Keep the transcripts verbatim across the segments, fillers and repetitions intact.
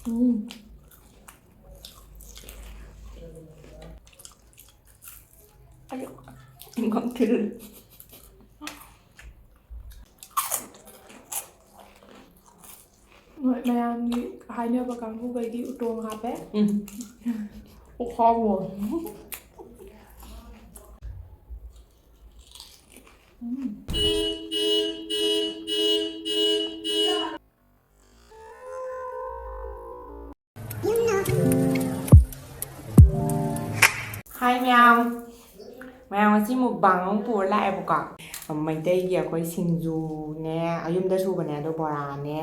ꯎꯝ꯫ ꯑꯩ ꯏꯪꯈꯣꯜ ꯊꯤꯜꯂꯦ꯫ ꯃꯣꯏ ꯃꯌꯥꯝꯒꯤ ꯍꯥꯏꯅꯕ ꯀꯥꯡꯕꯨꯈꯩꯒꯤ ꯎꯇꯣꯡ ꯍꯥꯞꯄꯦ꯫ ꯎꯝ꯫ ꯑꯣꯛꯈꯥꯎꯕ꯫ ꯎꯝ꯫ ꯍꯥꯏ ꯃꯌꯥꯝ꯫ ꯃꯌꯥꯝ, ꯉꯁꯤ mukbang ꯑꯃꯨꯛ ꯄꯨꯔ ꯂꯥꯛꯑꯦꯕꯀꯣ꯫ ꯃꯩꯇꯩꯒꯤ ꯑꯩꯈꯣꯏ ꯁꯤꯡꯖꯨꯅꯦ, ꯑꯌꯨꯝꯗ ꯁꯨꯕꯅꯦ, ꯑꯗꯣ ꯕꯣꯔꯥꯅꯦ,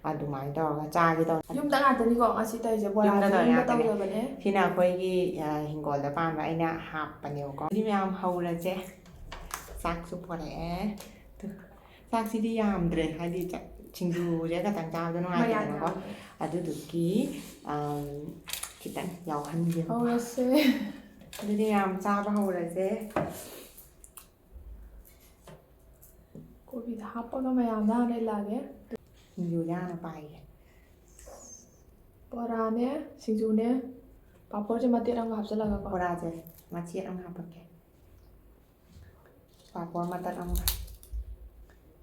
ꯑꯗꯨꯃꯥꯏꯅ ꯇꯧꯔꯒ ꯆꯥꯒꯦ ꯇꯧꯅꯤ꯫ ꯌꯨꯝꯗ ꯉꯥꯛꯇꯅꯤꯀꯣ ꯉꯁꯤ ꯇꯧꯔꯤꯁꯦ, ꯌꯨꯝꯗ ꯕꯣꯔꯥꯁꯨ ꯇꯧꯔꯤ ꯌꯨꯝꯗ ꯉꯥꯛꯇꯅꯦ꯫ ꯇꯧꯖꯕꯅꯦ꯫ ꯁꯤꯅ ꯑꯩꯈꯣꯏꯒꯤ, ꯑ, ꯍꯤꯡꯒꯣꯜꯗ ꯄꯥꯟꯕ ꯑꯩꯅ ꯍꯥꯞꯄꯅꯦꯕꯀꯣ꯫ ꯑꯗꯨꯗꯤ ꯃꯌꯥꯝ ꯍꯧꯔꯁꯦ꯫ ꯆꯥꯛꯁꯨ ꯄꯣꯔꯛꯑꯦ꯫ ꯇꯨ, ꯆꯥꯛꯁꯤꯗꯤ ꯌꯥꯝꯗ꯭ꯔꯦ, ꯍꯥꯏꯗꯤ ꯆꯥꯛ, ꯁꯤꯡꯖꯨꯁꯦ ꯈꯛꯇꯪ ꯆꯥꯕꯗꯣ ꯃꯌꯥꯝ ꯅꯨꯡꯉꯥꯏꯇꯦꯗꯅꯀꯣ꯫ ꯌꯥꯝꯃꯦ꯫ ꯑꯗꯨꯗꯨꯒꯤ, ꯑꯝ, ꯈꯤꯇꯪ ꯌꯥꯎꯍꯟꯒꯦꯕꯀꯣ꯫ ꯍꯧꯔꯁꯦ꯫ ꯑꯗꯨꯗꯤ ꯃꯌꯥꯝ ꯆꯥꯕ ꯍꯧꯔꯁꯦ꯫ ꯀꯣꯕꯤꯗ ꯍꯥꯞꯄꯒ ꯃꯌꯥꯝꯗ ꯍꯥꯟꯅ ꯏꯜꯂꯛꯑꯒꯦ꯫ ꯁꯤꯡꯖꯨꯁꯦ ꯍꯥꯟꯅ ꯄꯥꯏꯒꯦ꯫ ꯕꯣꯔꯥꯅꯦ, ꯁꯤꯡꯖꯨꯅꯦ, ꯄꯥꯐꯣꯔꯁꯦ ꯃꯇꯦꯠ ꯑꯃꯒ ꯍꯥꯞꯆꯤꯜꯂꯒꯀꯣ꯫ ꯕꯣꯔꯥꯁꯦ ꯃꯆꯦꯠ ꯑꯃ ꯍꯥꯞꯄꯛꯀꯦ꯫ ꯄꯥꯐꯣꯔ ꯃꯇꯠ ꯑꯃꯒ꯫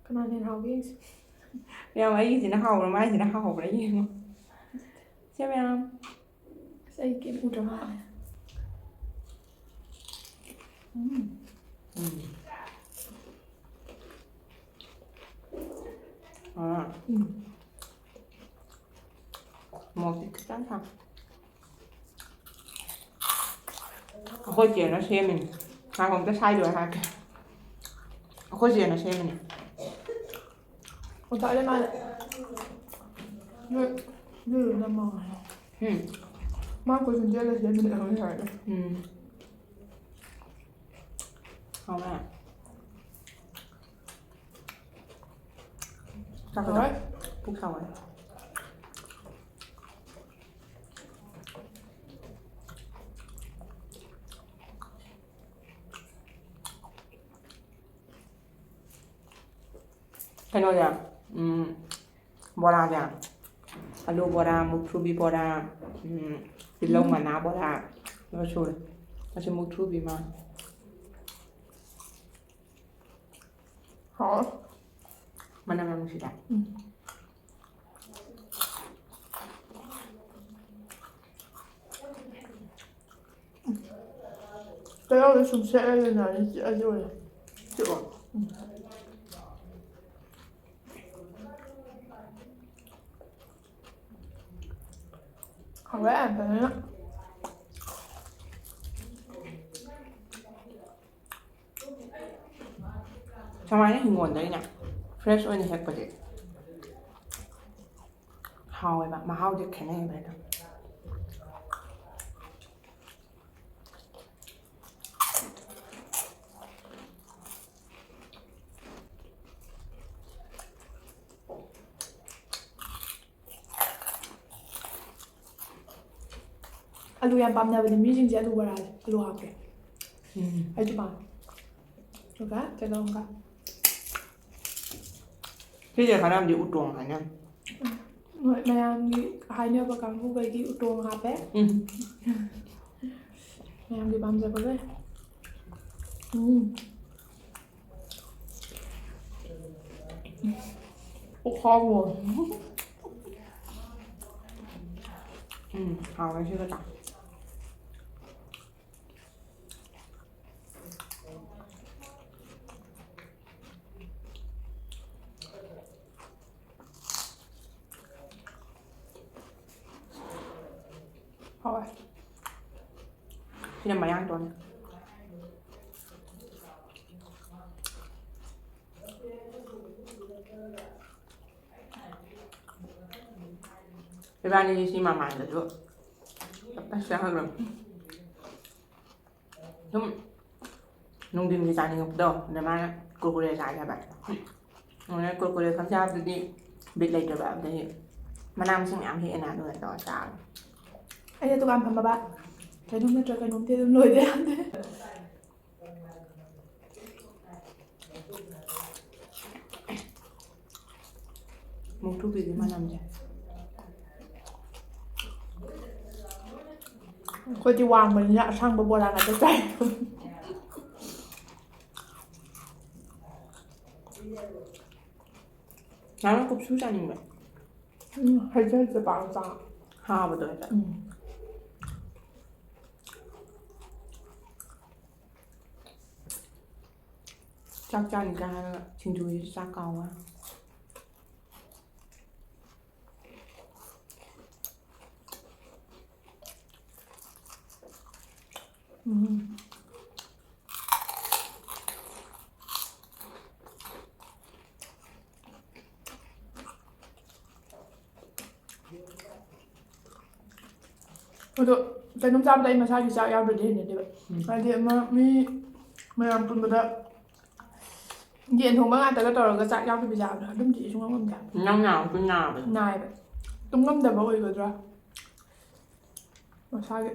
ꯀꯅꯥꯅ ꯍꯦꯟꯅ ꯍꯥꯎꯒꯦ ꯌꯦꯡꯁꯤ꯫ ꯃꯌꯥꯝ, ꯑꯩꯒꯤꯁꯤꯅ ꯍꯥꯎꯕ꯭ꯔꯥ, ꯃꯥꯏꯁꯤꯅ ꯍꯥꯎꯕ꯭ꯔꯥ ꯌꯦꯡꯉꯣ꯫ ꯁꯦ ꯃꯌꯥꯝ꯫ ꯑꯁ, ꯑꯩ ꯀꯩꯝ ꯎꯗ꯭ꯔ ꯃꯥꯜꯂꯦ꯫ ꯎꯝ꯫ ꯎꯝ꯫ ꯑꯥ꯫ ꯎꯝ꯫ ꯃꯣꯔꯣꯛꯇꯤ ꯈꯤꯇꯪ ꯁꯥꯏ꯫ ꯑꯩꯈꯣꯏ ꯆꯦꯅ ꯁꯦꯝꯃꯤꯅꯤ꯫ ꯉꯥꯏꯈꯣ, ꯑꯝꯇ ꯁꯥꯏꯗꯣꯏ ꯍꯥꯏꯔꯛꯀꯦ꯫ ꯑꯩꯈꯣꯏ ꯆꯦꯅ ꯁꯦꯝꯃꯤꯅꯤ꯫ ꯉꯁꯥꯏꯗꯩ ꯃꯥꯅ ꯅꯣꯏ ꯅꯣꯏ ꯅꯝꯃꯣ ꯍꯥꯏ꯫ ꯎꯝ꯫ ꯃꯥ ꯀꯣꯏꯆꯦꯟ ꯆꯦꯜꯂ ꯁꯦꯝꯃꯤꯅꯦ ꯍꯧꯖꯤꯛ ꯍꯥꯏꯔꯦ꯫ ꯎꯝ꯫ ꯍꯥꯎꯋꯦ꯫ ꯆꯥꯛꯀꯗꯣ꯫ ꯍꯥꯎꯋꯦ꯫ ꯄꯨꯛ ꯁꯥꯎꯒꯠꯂꯦ꯫ ꯀꯩꯅꯣꯁꯦ, ꯎꯝ, ꯕꯣꯔꯥꯁꯦ ꯑꯂꯨ ꯕꯣꯔꯥ, ꯃꯨꯛꯊ꯭ꯔꯨꯕꯤ ꯕꯣꯔꯥ, ꯎꯝ, ꯇꯤꯜꯍꯧ ꯎꯝ꯫ ꯃꯅꯥ ꯕꯣꯔꯥ, ꯂꯣꯏ ꯁꯨꯔꯦ꯫ ꯑꯁꯤ ꯃꯨꯛꯊ꯭ꯔꯨꯕꯤ ꯃꯥ꯫ ꯍꯥꯎ꯫ ꯃꯅꯝ ꯌꯥꯝ ꯅꯨꯡꯁꯤꯗ꯫ ꯎꯝ꯫ ꯇꯤꯜꯍꯧꯗꯤ ꯁꯨꯝ ꯁꯦꯠꯂꯦꯗꯅ, ꯑꯗꯨ ꯆꯤꯛꯑꯗꯤ ꯂꯣꯏꯔꯦ꯫ ꯆꯤꯛꯑꯣ꯫ ꯎꯝ꯫ ꯍꯥꯎꯋꯦ ꯌꯥꯝ ꯐꯖꯅ꯫ ꯁꯨꯃꯥꯏꯅ ꯍꯤꯡꯒꯣꯜꯗ ꯑꯩꯅ fresh ꯑꯣꯏꯅ ꯍꯦꯛꯄꯁꯦ ꯍꯥꯎꯋꯦꯕ, ꯃꯍꯥꯎꯁꯦ ꯈꯦꯠꯅꯩꯌꯦꯕ ꯍꯦꯛꯇ꯫ ꯑꯂꯨ ꯌꯥꯝ ꯄꯥꯝꯅꯕꯅꯦ ꯃꯤꯁꯤꯡꯁꯦ, ꯑꯂꯨ ꯕꯣꯔꯥꯁꯦ, ꯑꯂꯨ ꯍꯥꯞꯄꯦ꯫ ꯎꯝ꯫ ꯑꯩꯁꯨ ꯄꯥꯝꯃꯦ꯫ ꯑꯗꯨꯒ ꯇꯤꯜꯍꯧꯒ꯫ ꯁꯤꯁꯦ ꯈꯔ ꯑꯃꯗꯤ ꯎꯇꯣꯡ ꯍꯥꯏꯅ꯫ ꯎꯝ꯫ ꯍꯣꯏ, ꯃꯌꯥꯝꯒꯤ ꯍꯥꯏꯅꯕ ꯀꯥꯡꯕꯨꯈꯩꯒꯤ ꯎꯇꯣꯡ ꯍꯥꯞꯄꯦ꯫ ꯎꯝ꯫ ꯃꯌꯥꯝꯒꯤ ꯄꯥꯝꯖꯕꯈꯩ꯫ ꯎꯝ꯫ ꯑꯣꯛ ꯍꯥꯎꯕ꯫ ꯎꯝ, ꯍꯥꯎꯋꯦ ꯁꯤꯒ ꯆꯥ꯫ ꯍꯥꯎꯋꯦ꯫ ꯁꯤꯅ ꯃꯌꯥꯡ ꯇꯣꯟ꯫ ꯏꯕꯥꯅꯤꯗꯤ ꯁꯤ ꯃꯃꯥꯡꯗꯁꯨ ꯇꯞꯇꯥꯏ ꯆꯥꯈ꯭ꯔꯕꯅꯤ꯫ ꯁꯨꯝ ꯅꯨꯡꯊꯤꯟꯒꯤ ꯆꯥꯅꯤꯡꯉꯛꯄꯗꯣ, ꯑꯗ ꯃꯥꯅ ꯀꯨꯔꯀꯨꯔꯦ ꯆꯥꯁꯦ ꯍꯥꯏꯕ꯫ ꯑꯗꯨꯅ ꯀꯨꯔꯀꯨꯔꯦ ꯈꯛ ꯆꯥꯕꯗꯨꯗꯤ ꯕꯤꯠ ꯂꯩꯇ꯭ꯔꯕ, ꯑꯗꯒꯤ ꯃꯅꯥ ꯃꯁꯤꯡ ꯃꯌꯥꯝ ꯍꯦꯛꯑꯦꯅ, ꯑꯗꯨꯒ ꯇꯧꯔ ꯆꯥꯕꯅꯤ꯫ ꯑꯩꯅ ꯗꯨꯀꯥꯟ ꯐꯝꯃꯕ, ꯀꯩꯅꯣꯝ ꯅꯠꯇ꯭ꯔ ꯀꯩꯅꯣꯝꯗꯤ ꯑꯗꯨꯝ ꯂꯣꯏꯗ ꯌꯥꯗꯦ꯫ ꯃꯨꯛꯊ꯭ꯔꯨꯕꯤꯒꯤ ꯃꯅꯝꯁꯦ꯫ ꯑꯩꯈꯣꯏꯗꯤ ꯋꯥꯡꯕꯅꯤꯅ ꯑꯁꯥꯡꯕ ꯕꯣꯔꯥ ꯉꯥꯛꯇ ꯆꯥꯏ꯫ ꯅꯪ ꯀꯨꯞꯁꯨ ꯆꯥꯅꯤꯡꯕ꯭ꯔꯥ? ꯎꯝ, ꯍꯩꯖꯤꯜ ꯆꯕꯥ ꯆꯥ꯫ ꯍꯥꯕꯗꯣ ꯍꯦꯛꯇ꯫ ꯎꯝ꯫ ꯆꯥꯛ ꯆꯥꯅꯤꯒ ꯍꯥꯏꯔꯒ ꯁꯤꯡꯖꯨꯁꯤꯁꯨ ꯆꯥꯛ ꯀꯥꯎꯕ꯫ ꯎꯝ꯫ ꯑꯗꯣ ꯀꯩꯅꯣꯝ ꯆꯥꯕꯗ ꯑꯩ ꯃꯁꯥꯒꯤ ꯆꯥꯛ ꯌꯥꯎꯗ꯭ꯔꯗꯤ ꯍꯩꯅꯗꯦꯕ꯫ ꯎꯝ꯫ ꯍꯥꯏꯗꯤ ꯑꯃ ꯃꯤ ꯃꯌꯥꯝ ꯄꯨꯟꯕꯗ ꯌꯦꯟ ꯊꯣꯡꯕ ꯉꯥꯛꯇꯒ ꯇꯧꯔꯒ ꯆꯥꯛ ꯌꯥꯎꯗꯕꯤ ꯆꯥꯕꯗꯣ ꯑꯗꯨꯝꯗꯤ ꯑꯩ ꯁꯨꯡꯉꯝ ꯉꯝꯗꯦ ꯍꯥꯏꯕ꯫ ꯅꯪ ꯅꯥꯕꯁꯨ ꯅꯥꯕꯅꯤ꯫ ꯅꯥꯏꯕ꯫ ꯇꯨꯝꯉꯝꯗꯕ ꯑꯣꯏꯒꯗ꯭ꯔꯥ? ꯃꯁꯥꯒꯤ꯫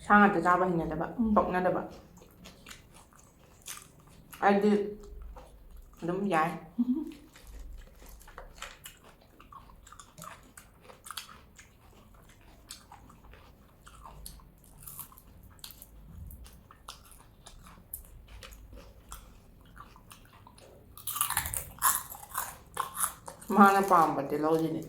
ꯁꯥ ꯉꯥꯛꯇ ꯆꯥꯕ ꯍꯩꯅꯗꯕ, ꯎꯝ꯫ ꯄꯛꯅꯗꯕ꯫ ꯑꯩꯗꯤ ꯑꯗꯨꯝ ꯌꯥꯏ꯫ ꯃꯥꯅ ꯄꯥꯝꯕꯗꯤ ꯂꯧꯔꯤꯅꯦ꯫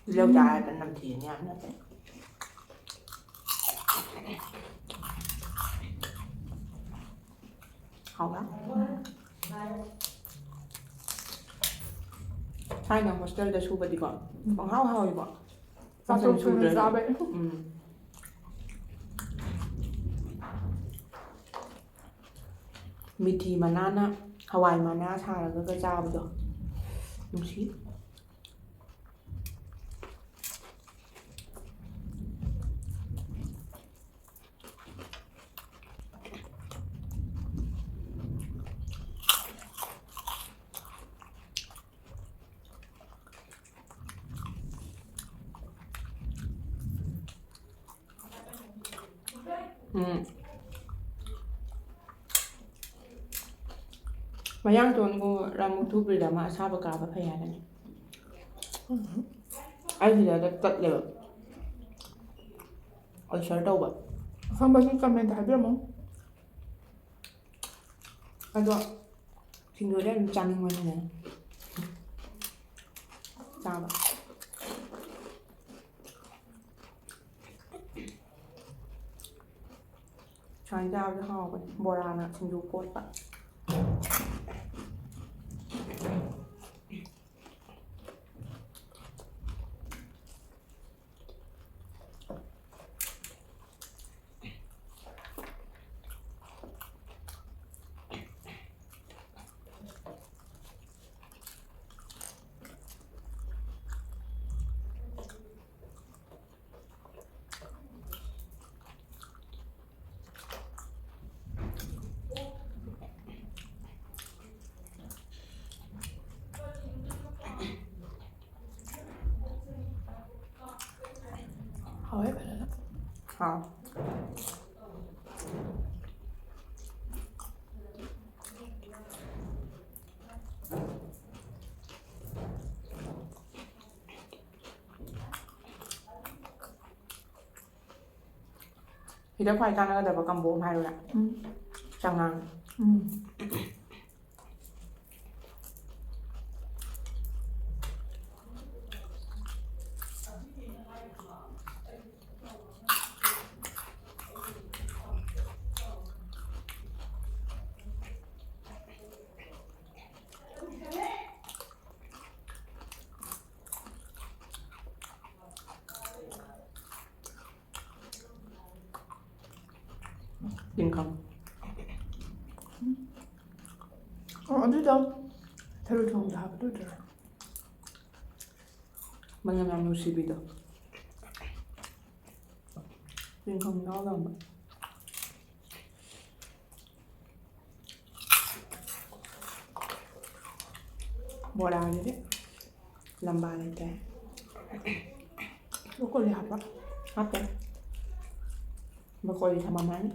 ꯇꯤꯜꯍꯧ ꯆꯥꯔꯒ ꯅꯝꯊꯤꯒꯅꯤ ꯌꯥꯝꯅ꯫ ꯍꯥꯎꯕ꯭ꯔꯥ? ꯊꯥꯏꯅ ꯍꯣꯁꯇꯦꯜꯗ ꯁꯨꯕꯗꯤꯀꯣ, ꯄꯪꯍꯥꯎ ꯍꯥꯎꯋꯤꯀꯣ꯫ ꯆꯥꯊꯣꯛ ꯁꯨꯗ꯭ꯔꯁꯨ꯫ ꯆꯥꯕꯩ꯫ ꯎꯝ꯫ ꯃꯤꯊꯤ ꯃꯅꯥꯅ ꯍꯋꯥꯏ ꯃꯅꯥ ꯁꯥꯔꯒꯒ ꯆꯥꯕꯗꯣ ꯅꯨꯡꯁꯤ꯫ ꯎꯝ꯫ ꯃꯌꯥꯡꯇꯣꯟꯒꯨꯝꯕ ꯔꯥꯃꯨꯊꯨꯕ꯭ꯔꯤꯗ ꯑꯃ ꯑꯁꯥꯕ ꯀꯥꯕ ꯐꯩ ꯍꯥꯏꯕꯅꯤ꯫ ꯑꯩ ꯁꯤꯗ ꯇꯠꯂꯦꯕ꯫ ꯑꯜꯁꯔ ꯇꯧꯕ꯫ ꯑꯈꯪꯕꯒꯤ ꯀꯃꯦꯟꯇ ꯍꯥꯏꯕꯤꯔꯝꯃꯣ꯫ ꯑꯗꯣ ꯁꯤꯡꯖꯨꯗꯤ ꯑꯗꯨꯝ ꯆꯥꯅꯤꯡꯕꯅꯤꯅꯦ꯫ ꯆꯥꯕ꯫ ꯁꯨꯃꯥꯏꯅ ꯆꯥꯕꯁꯨ ꯍꯥꯎꯕꯅꯦ꯫ ꯕꯣꯔꯥꯅ ꯁꯤꯡꯖꯨ ꯀꯣꯠꯄ꯫ ꯍꯥꯎꯋꯦ ꯐꯖꯅ꯫ ꯍꯥꯎ꯫ ꯁꯤꯗ ꯈ꯭ꯋꯥꯏ ꯆꯥꯟꯅꯒꯗꯕ ꯀꯝꯕꯣ ꯑꯃ ꯍꯥꯏꯔꯨꯔꯥ? ꯎꯝ꯫ ꯆꯉꯥꯡ꯫ ꯎꯝ꯫ ꯇꯤꯡꯈꯪ꯫ ꯑꯣ, ꯑꯗꯨꯗꯣ ꯊꯔꯣꯏ ꯊꯣꯡꯕꯗ ꯍꯥꯞꯄꯗꯣ ꯑꯣꯏꯗꯣꯏꯔꯥ? ꯃꯅꯝ ꯌꯥꯝ ꯅꯨꯡꯁꯤꯕꯤꯗꯣ꯫ ꯇꯤꯡꯈꯪ ꯌꯥꯎꯗꯕ꯫ ꯕꯣꯔꯥꯁꯤꯗꯤ ꯂꯝꯕꯥ ꯂꯩꯇꯦ꯫ ꯕ꯭ꯔꯣꯀꯣꯂꯤ ꯍꯥꯞꯄ꯭ꯔꯥ? ꯍꯥꯞꯇꯦ꯫ ꯃꯀꯣꯏꯗꯤ ꯊꯝꯃꯝꯃꯅꯤ꯫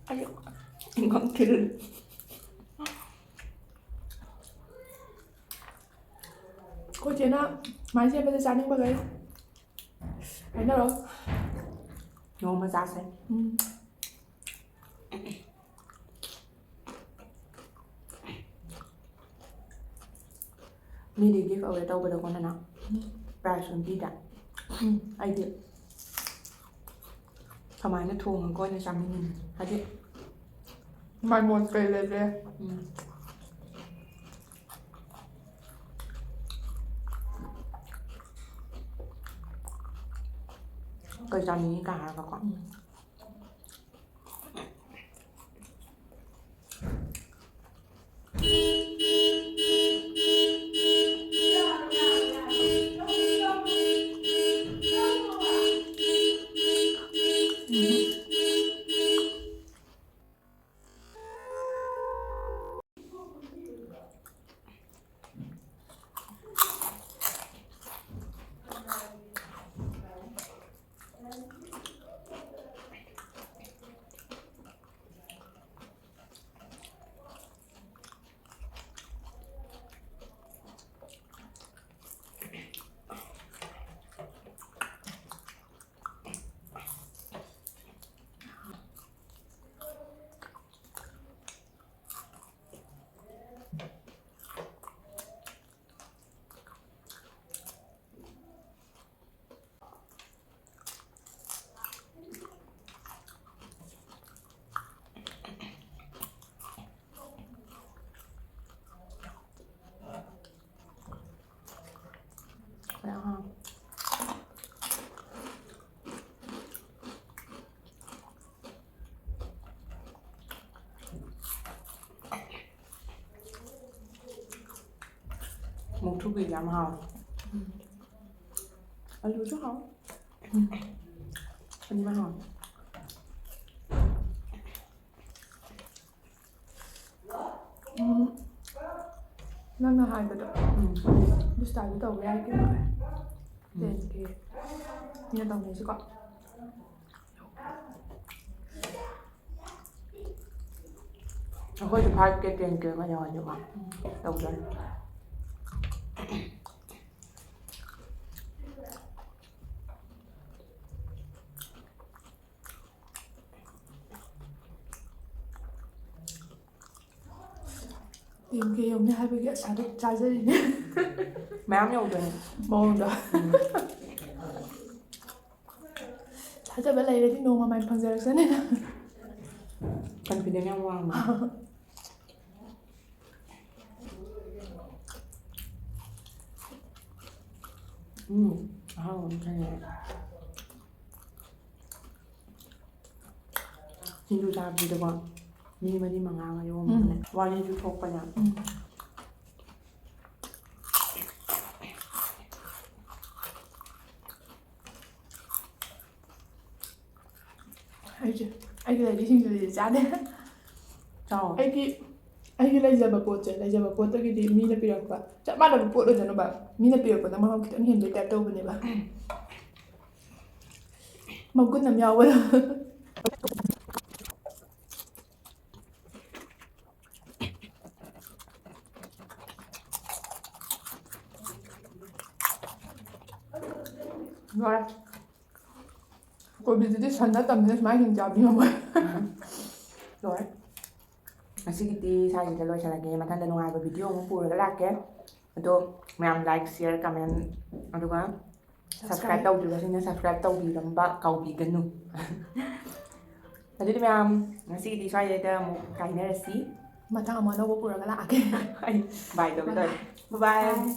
ꯑꯩ ꯉꯝꯈꯤꯗ꯭ꯔꯦ꯫ ꯑꯩꯈꯣꯏ ꯆꯦꯅ ꯁꯨꯃꯥꯏꯅ ꯁꯦꯝꯕꯁꯦ ꯆꯥꯅꯤꯡꯕꯈꯩ ꯍꯥꯏꯅꯔꯣ꯫ ꯅꯣꯡꯃ ꯆꯥꯁꯦ꯫ ꯎꯝ꯫ ꯃꯤꯗꯤ ꯒꯤꯐ ꯑꯋꯦ ꯇꯧꯕꯗꯀꯣ ꯅꯅ ꯄ꯭ꯔꯥꯏꯖ ꯑꯣꯏꯅ ꯄꯤꯗ꯭ꯔꯥ? ꯎꯝ꯫ ꯑꯩꯗꯤ ꯀꯃꯥꯏꯅ ꯊꯣꯡꯉꯒ ꯑꯣꯏꯅ ꯆꯥꯅꯤꯡꯉꯤꯅꯤ꯫ ꯍꯥꯏꯗꯤ ꯃꯥꯏ ꯃꯣꯠ ꯀꯩ ꯂꯩꯒꯦ? ꯎꯝ꯫ ꯀꯩ ꯆꯥꯅꯤꯡꯉꯤ ꯀꯥꯏ ꯍꯥꯏꯔꯒꯀꯣ꯫ ꯎꯝ꯫ ꯃꯨꯛꯊ꯭ꯔꯨꯕꯤꯗꯤ ꯌꯥꯝ ꯍꯥꯎꯋꯦ꯫ ꯎꯝ꯫ ꯑꯂꯨꯁꯨ ꯍꯥꯎꯋꯦ꯫ ꯎꯝ꯫ ꯑꯅꯤꯃꯛ ꯍꯥꯎꯋꯦ꯫ ꯎꯝ꯫ ꯅꯪꯅ ꯍꯥꯏꯕꯗꯣ ꯎꯝ꯫ ꯑꯗꯨ ꯁ꯭ꯇꯥꯏꯜꯗ ꯇꯧꯕ ꯌꯥꯏ ꯀꯩꯅꯣ꯫ ꯇꯦꯟ ꯀꯦ ꯃꯤꯅ ꯇꯧꯅꯩꯁꯤꯀꯣ꯫ ꯑꯩꯈꯣꯏꯁꯨ ꯐꯥꯏꯚ ꯀꯦ ꯇꯦꯟ ꯀꯦ ꯀꯩꯅꯣ ꯍꯧꯖꯤꯛꯀꯣ ꯇꯧꯗꯣꯏꯅꯦ꯫ ꯇꯦꯟ ꯀꯦ ꯌꯧꯅꯤ ꯍꯥꯏꯕꯒꯤ ꯑꯁꯥꯗ ꯆꯥꯖꯔꯤꯅꯦ꯫ ꯃꯌꯥꯝ ꯌꯧꯗꯣꯏꯅꯦ꯫ ꯃꯑꯣꯡꯗꯣ꯫ ꯎꯝ꯫ ꯊꯥꯖꯕ ꯂꯩꯔꯗꯤ ꯅꯣꯡꯃ ꯃꯥꯏ ꯐꯪꯖꯔꯛꯁꯅꯤ꯫ ꯀꯟꯐꯤꯗꯦꯟ ꯌꯥꯝ ꯋꯥꯡꯕ꯫ ꯎꯝ, ꯑꯍꯥꯎꯕ ꯑꯃ ꯊꯦꯡꯅꯔꯦ꯫ ꯁꯤꯡꯖꯨ ꯆꯥꯕꯁꯤꯗꯀꯣ ꯃꯤ ꯃꯔꯤ ꯃꯉꯥꯒ ꯌꯣꯝꯕꯅꯦ꯫ ꯎꯝ꯫ ꯋꯥꯔꯤꯁꯨ ꯊꯣꯛꯄꯅꯦ꯫ ꯎꯝ꯫ ꯑꯩꯁꯦ ꯑꯩꯒꯤ ꯂꯩꯕꯤ ꯁꯤꯡꯖꯨꯁꯤꯗꯤ ꯆꯥꯗꯦ꯫ ꯆꯥꯎ꯫ ꯑꯩꯗꯤ ꯑꯩꯒꯤ ꯂꯩꯖꯕ ꯄꯣꯠꯁꯦ, ꯂꯩꯖꯕ ꯄꯣꯠꯇꯒꯤꯗꯤ ꯃꯤꯅ ꯄꯤꯔꯛꯄ ꯆꯞ ꯃꯥꯟꯅꯕ ꯄꯣꯠ ꯑꯣꯏꯗꯅꯕ, ꯃꯤꯅ ꯄꯤꯔꯛꯄꯗ ꯃꯍꯥꯎ ꯈꯤꯇꯪ ꯍꯦꯟꯕꯩ ꯇꯥꯏꯞ ꯇꯧꯕꯅꯦꯕ꯫ ꯃꯒꯨꯟ ꯑꯃ ꯌꯥꯎꯕꯗꯣ꯫ ꯂꯣꯏꯔꯦ꯫ ꯀꯣꯕꯤꯗꯨꯗꯤ ꯁꯟ ꯅꯠꯇꯕꯅꯤꯅ ꯁꯨꯃꯥꯏꯅ ꯍꯤꯡ ꯆꯥꯕꯗꯤ ꯉꯝꯃꯣꯏ꯫ ꯂꯣꯏꯔꯦ꯫ ꯉꯁꯤꯒꯤꯗꯤ ꯁ꯭ꯋꯥꯏꯁꯤꯗ ꯂꯣꯏꯁꯤꯜꯂꯒꯦ꯫ ꯃꯊꯪꯗ ꯅꯨꯡꯉꯥꯏꯕ ꯚꯤꯗꯤꯑꯣ ꯑꯃ ꯄꯨꯔꯒ ꯂꯥꯛꯀꯦ꯫ ꯑꯗꯣ ꯃꯌꯥꯝ ꯂꯥꯏꯛ, ꯁꯤꯌꯔ, ꯀꯃꯦꯟ, ꯑꯗꯨꯒ ꯁꯕꯁꯀ꯭ꯔꯥꯏꯕ ꯇꯧꯗ꯭ꯔꯤꯕꯁꯤꯡꯅ ꯁꯕꯁꯀ꯭ꯔꯥꯏꯕ ꯇꯧꯕꯤꯔꯝꯕ ꯀꯥꯎꯕꯤꯒꯅꯨ꯫ ꯑꯗꯨꯗꯤ ꯃꯌꯥꯝ ꯉꯁꯤꯒꯤꯗꯤ ꯁ꯭ꯋꯥꯏꯗ ꯑꯃꯨꯛ ꯀꯥꯏꯅꯔꯁꯤ꯫ ꯃꯊꯪ ꯑꯃꯨꯛ ꯑꯅꯧꯕ ꯄꯨꯔꯒ ꯂꯥꯛꯑꯒꯦ꯫ ꯑꯩ ꯕꯥꯏ ꯇꯧꯒꯦ ꯇꯧꯔꯦ꯫ ꯕꯥꯏ ꯕꯥꯏ꯫ ꯕꯥꯏ꯫